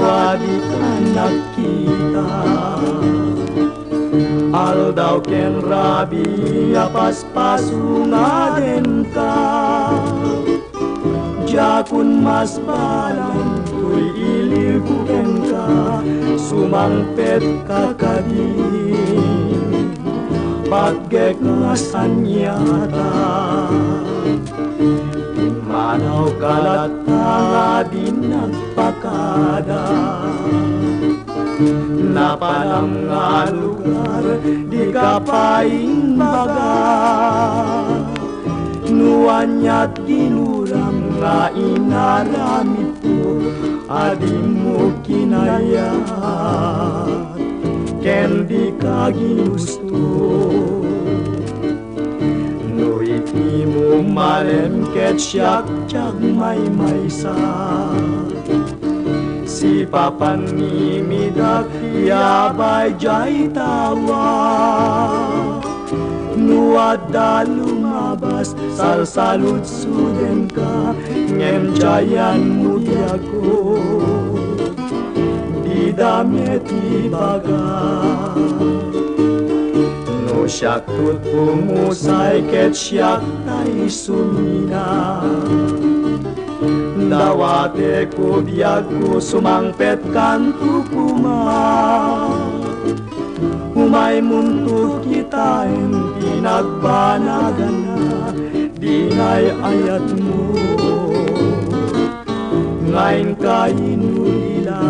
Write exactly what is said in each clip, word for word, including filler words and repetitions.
a dika nagkita. Aldaw ken rabii a paspaso nga adenka. Diakon masbalan toy iliwko kenka, sumangpetka kadi, patgek nga saniata. Immanawka latta nga di nagpakada. Napanam nga lugar, dika pay imbaga. No aniat ginuram nga inaramidko a dimo kinayat ken dika ginusto. No iti mo malem ket siak ti agmaymaysa. Sipapan ni midak ti abay diay tawa. No adda lumabas, salsaludsodenka, ngem diayanmo ti agko. Dida met ibaga. No siak ti umusay ket siak tay sumina. Dawatek biagko, sumangpetkanto koma. Umaymonto kitaen ti nagbanaganna, dinay ayatmo nga inka inulila.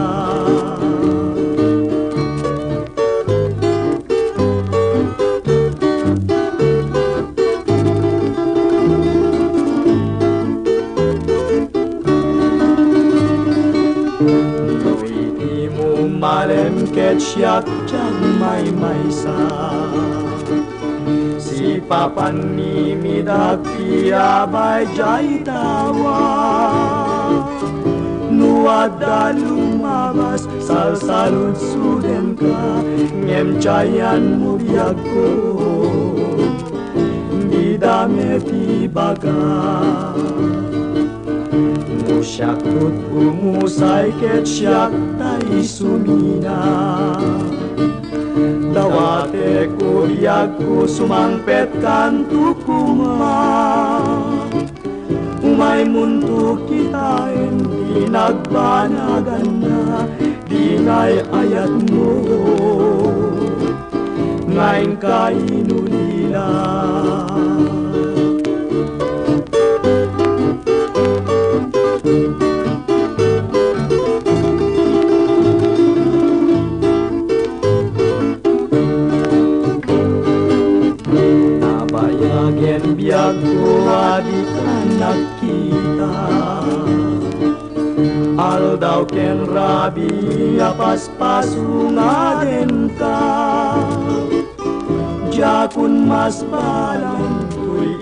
No iti mo malem ket siak ti agmaymaysa. Sipapan ni midak ti abay diay tawa. No adda lumabas, salsaludsodenka, ngem diayanmo biagko. Dida met ibaga. No siak ti umusay ket siak tay sumina. Dawatek biagko, sumangpetkanto koma. Umaymonto kitaen ti nagbanaganna, dinay ayatmo nga inka inulila. Nabayagen biagko a dika nagkita. Aldaw ken rabii a paspaso nga adenka. Diakon masbalan toy